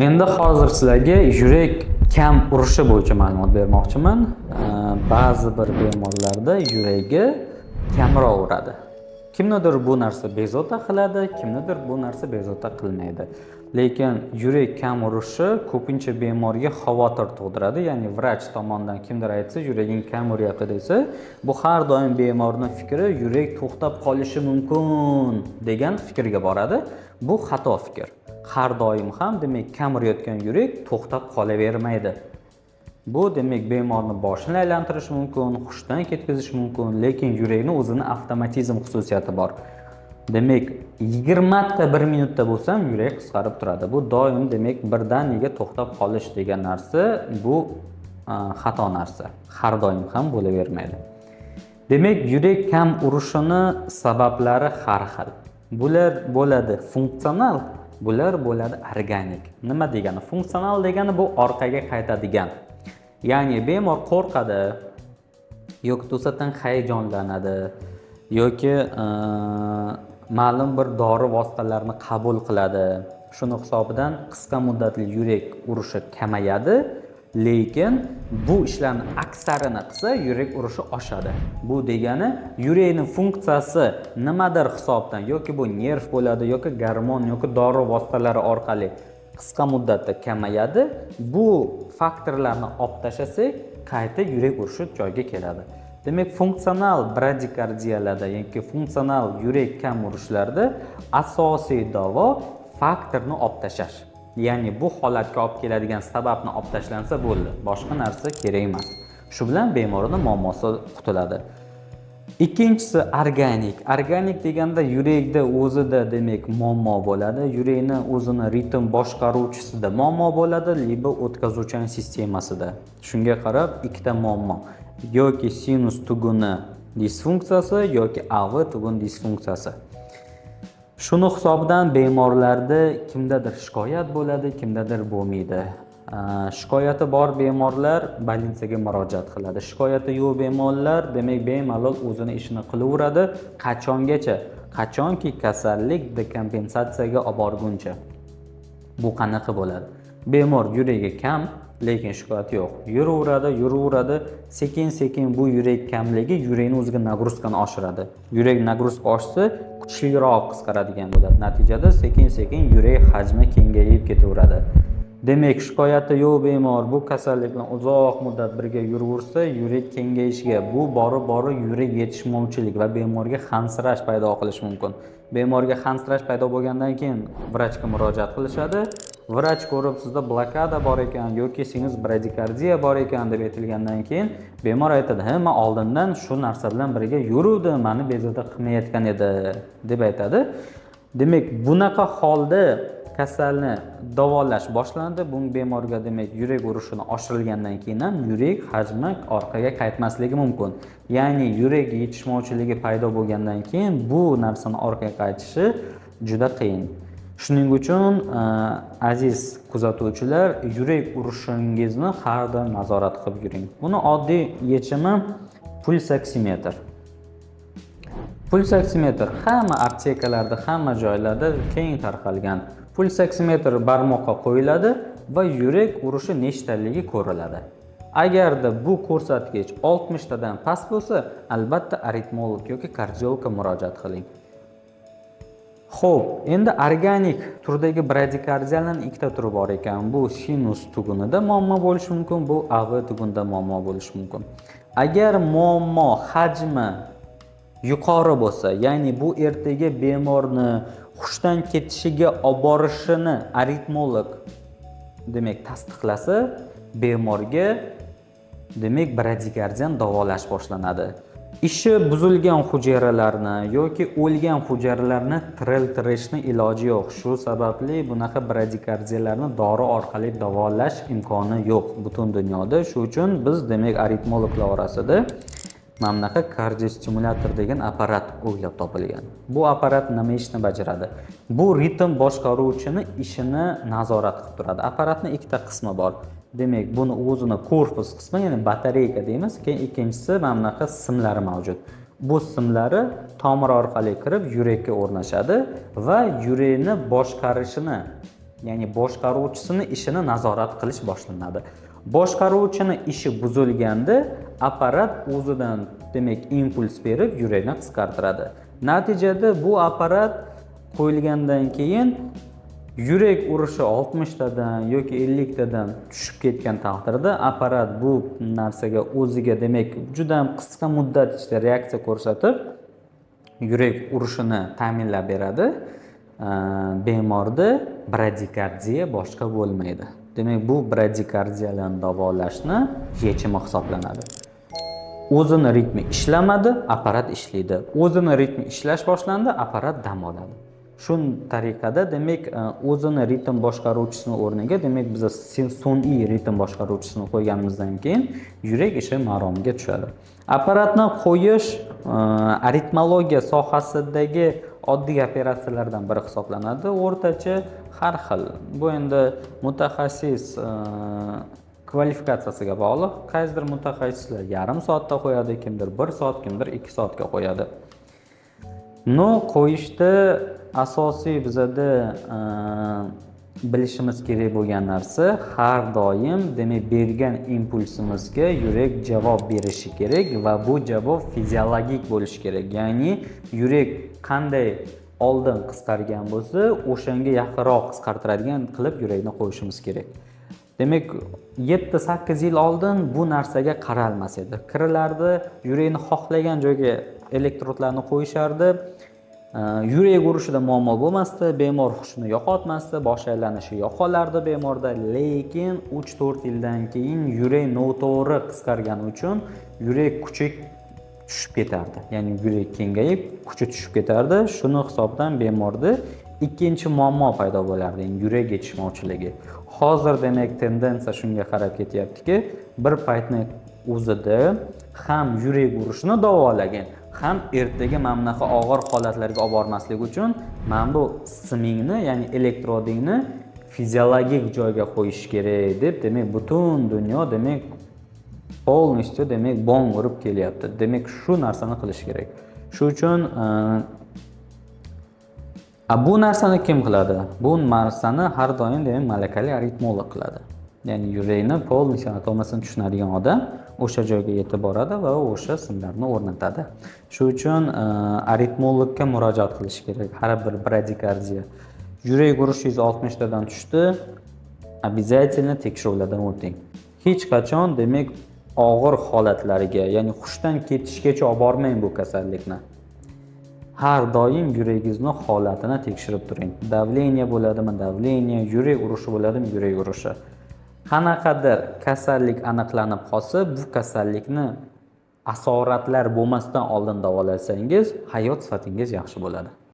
Endi hozir sizlarga yurak kam urishi bo'yicha ma'lumot bermoqchiman. Ba'zi bir bemorlarda yuragi kamroq uradi. Kimnidir bu narsa bezovta qiladi, kimnidir bu narsa bezovta qilmaydi. Lekin yurak kam urishi ko'pincha bemorga xavotir tug'diradi. Ya'ni vrach tomonidan kimdir aytsa, yuraging kam uryapti desa, bu har doim bemorning fikri yurak to'xtab qolishi mumkin degan fikrga boradi. Bu xato fikr. Har doim ham, demak, kam urayotgan yurak to'xtab qolavermaydi. Bu, demak, bemorni boshini aylantirishi mumkin, hushdan ketkazishi mumkin, lekin yurakni o'zini avtomatizm xususiyati bor. Demak, 20 ta bir minutda bo'lsa ham yurak qisqarib turadi. Bu doim, demak, birdaniga to'xtab qolish degan narsa bu xato narsa. Har doim ham bo'lavermaydi. Demak, yurak kam urishini sabablari har xil. Bular bo'ladi funksional, bular bo'ladi organik. Nima degani? Funksional degani bu orqaga qaytadigan. Ya'ni bemor qo'rqadi yoki to'satdan hayajonlanadi yoki ma'lum bir dori vositalarini qabul qiladi. Shuni hisobidan qisqa muddatli yurak urishi kamayadi, lekin bu ishlarni aksarini qilsa, yurak urishi oshadi. Bu degani yurakning funksiyasi nimadir hisobdan, yoki bu nerv bo'ladi, yoki gormon, yoki dori vositalari orqali qisqa muddatda kamayadi. Bu faktorlarni olib tashlasak, qayta yurak urishi joyiga keladi. Demak, funksional bradikardiyalarda yoki funksional yurak kam urishlarda asosiy davo faktorni olib tashlash. Ya'ni bu holatga olib keladigan sababni olib tashlansa bo'ldi, boshqa narsa kerak emas. Shu bilan bemorni muammosi qutuladi. Ikkinchisi organik. Organik deganda yurakda o'zida, demak, muammo bo'ladi. Yurakni o'zini ritm boshqaruvchisida muammo bo'ladi, либо o'tkazuvchan sistemasida. Shunga qarab ikkita muammo: yoki sinus tuguni disfunksiyasi, yoki AV tugun disfunksiyasi. Shuni hisobidan bemorlarda kimdadir shikoyat bo'ladi, kimdadir bo'lmaydi. Shikoyati bor bemorlar больница ga murojaat qiladi. Shikoyati yo'q bemorlar, demak, bemalol o'zini ishini qilaveradi. Qachongacha? Qachonki kasallik dekompensatsiyaga olib borguncha. Bu qanaqa bo'ladi? Bemor yuragi kam, lekin shikoyati yo'q. Yuraveradi, yuraveradi, sekin sekin bu yurak kamligi yurakni o'ziga нагрузка ni oshiradi. Yurak нагрузка oshsa, kuchliroq qisqaradigan bo'ladi. Natijada sekin sekin yurak hajmi kengayib ketaveradi. Demak, shikoyati yo'q bemor bu kasallik bilan uzoq muddat birga yuraversa, yurak kengayishiga, bu borib borib yurak yetishmovchilik va bemorga hansirash paydo qilishi mumkin. Bemorga hansirash paydo bo'lgandan keyin vrachga murojaat qilishadi. Vrach ko'rib, sizda blokada bor ekan yoki sinus bradikardiya bor ekan deb aytilgandan keyin bemor aytadi: "Ha, men oldindan shu narsa bilan birga yuruvdim, meni bezovta qilmayotgan edi", deb aytadi. Demak, bunaqa holda kasalni davolash boshlanadi. Bu bemorga, demak, yurak urishini oshirilgandan keyin ham yurak hajmi orqaga qaytmasligi mumkin. Ya'ni yurak yetishmovchiligi paydo bo'lgandan keyin bu narsani orqaga qaytishi juda qiyin. Shuning uchun, aziz kuzatuvchilar, yurak urishingizni har doim nazorat qilib yuring. Buni oddiy yechimi pulsoksimetr. Pulsoksimetr hamma aptekalarda, hamma joylarda keng tarqalgan. Pulsoksimetr barmoqqa qo'yiladi va yurak urishi nechtaligi ko'riladi. Agarda bu ko'rsatkich 60 tadan past bo'lsa, albatta aritmolog yoki kardiologga murojaat qiling. Xo'p, endi organik turdagi bradikardiyalarning ikkita turi bor ekan. Bu sinus tugunida muammo bo'lishi mumkin, bu AV tugunida muammo bo'lishi mumkin. Agar muammo hajmi yuqori bo'lsa, ya'ni bu ertaga bemorni hushdan ketishiga olib borishini aritmolog, demak, tasdiqlasa, bemorga, demak, bradikardiyani davolash boshlanadi. Ishi buzilgan hujayralarni yoki o'lgan hujayralarni tiriltirishni iloji yo'q. Shu sababli bunaqa bradikardiyalarni dori orqali davolash imkoni yo'q butun dunyoda. Shu uchun biz, demak, aritmologlar orasida mana bunaqa kardiostimulyator degan apparat o'ylab topilgan. Bu apparat nima ishni bajaradi? Bu ritm boshqaruvchini ishini nazorat qilib turadi. Apparatni ikkita qismi bor. Demak, buni o'zini korpus qismi, ya'ni batareyka deymiz, keyin ikkinchisi mana bunaqa simlari mavjud. Bu simlari tomir orqali kirib yurakka o'rnashadi va yurakni boshqarishini Ya'ni boshqaruvchisini ishini nazorat qilish boshlanadi. Boshqaruvchini ishi buzilganda apparat o'zidan, demak, impuls berib, yurakni qisqartiradi. Natijada bu apparat qo'yilgandan keyin yurak urishi 60 tadan yoki 50 tadan tushib ketgan taqdirda apparat bu narsaga o'ziga, demak, juda ham qisqa muddat ichida reaksiya ko'rsatib, yurak urishini ta'minlab beradi. Bemorda bradikardiya boshqa bo'lmaydi. Demak, bu bradikardiyalarni davolashni yechimi hisoblanadi. O'zini ritmi ishlamadi, apparat ishlaydi. O'zini ritmi ishlash boshlandi, apparat dam oladi. Shu tariqada, demak, o'zini ritm boshqaruvchisini o'rniga, demak, biza sun'iy ritm boshqaruvchisini qo'yganimizdan keyin yurak ishi maromiga tushadi. Apparatni qo'yish aritmologiya sohasidagi oddiy operatsiyalardan biri hisoblanadi. O'rtacha har xil, bu endi mutaxassis kvalifikatsiyasiga bog'liq. Qaysidir mutaxassislar yarim soatda qo'yadi, kimdir 1 soat, kimdir 2 soatga qo'yadi. Но qo'yishda asosiy bizada bilishimiz kerak bo'lgan narsa: har doim, demak, bergan impulsimizga yurak javob berishi kerak va bu javob fiziologik bo'lishi kerak. Ya'ni yurak qanday oldin qisqargan bo'lsa, o'shanga yaqinroq qisqartiradigan qilib yurakni qo'yishimiz kerak. Demak, 7-8 yil oldin bu narsaga qaralmas edi. Kirilardi, yurakni xohlagan joyga elektrodlarni qo'yishardi. Yurak urishida muammo bo'lmasdi, bemor hushini yo'qotmasdi, bosh aylanishi yo'qolardi bemorda. Lekin 3-4 yildan keyin yurak noto'g'ri qisqargani uchun yurak kuchi tushib ketardi, ya'ni yurak kengayib, kuchi tushib ketardi. Shuni hisobidan bemorda ikkinchi muammo paydo bo'lardi, ya'ni yurak yetishmovchiligi. Hozir, demak, tendensiya shunga qarab ketyaptiki, bir paytni o'zida ham yurak urishini davolagin, ham ertaga mana bunaqa og'ir holatlarga olib bormaslik uchun mana bu simingni, ya'ni elektrodingni fiziologik joyga qo'yish kerak deb, demak, butun dunyo, demak, полностью, demak, bong urib kelyapti. Demak, shu narsani qilish kerak. Shu uchun a bu narsani kim qiladi? Bu narsani har doim, demak, malakali aritmolog qiladi. Ya'ni yurakni полностью anatomiyasini tushunadigan odam o'sha joyga yetib boradi va o'sha simlarni o'rnatadi. Shu uchun aritmologga murojaat qilish kerak. Har bir bradikardiya, yurak urishingiz 60 tadan tushdi, обязательно tekshiruvlardan o'ting. Hech qachon, demak, og'ir holatlarga, ya'ni hushdan ketishgacha olib bormang bu kasallikni. Har doim yuragingizni holatini tekshirib turing. Давление bo'ladimi, давление, yurak urishi bo'ladimi, yurak urishi. Qanaqadir kasallik aniqlanib qolsa, bu kasallikni asoratlar bo'lmasdan oldin davolasangiz, hayot sifatingiz yaxshi bo'ladi.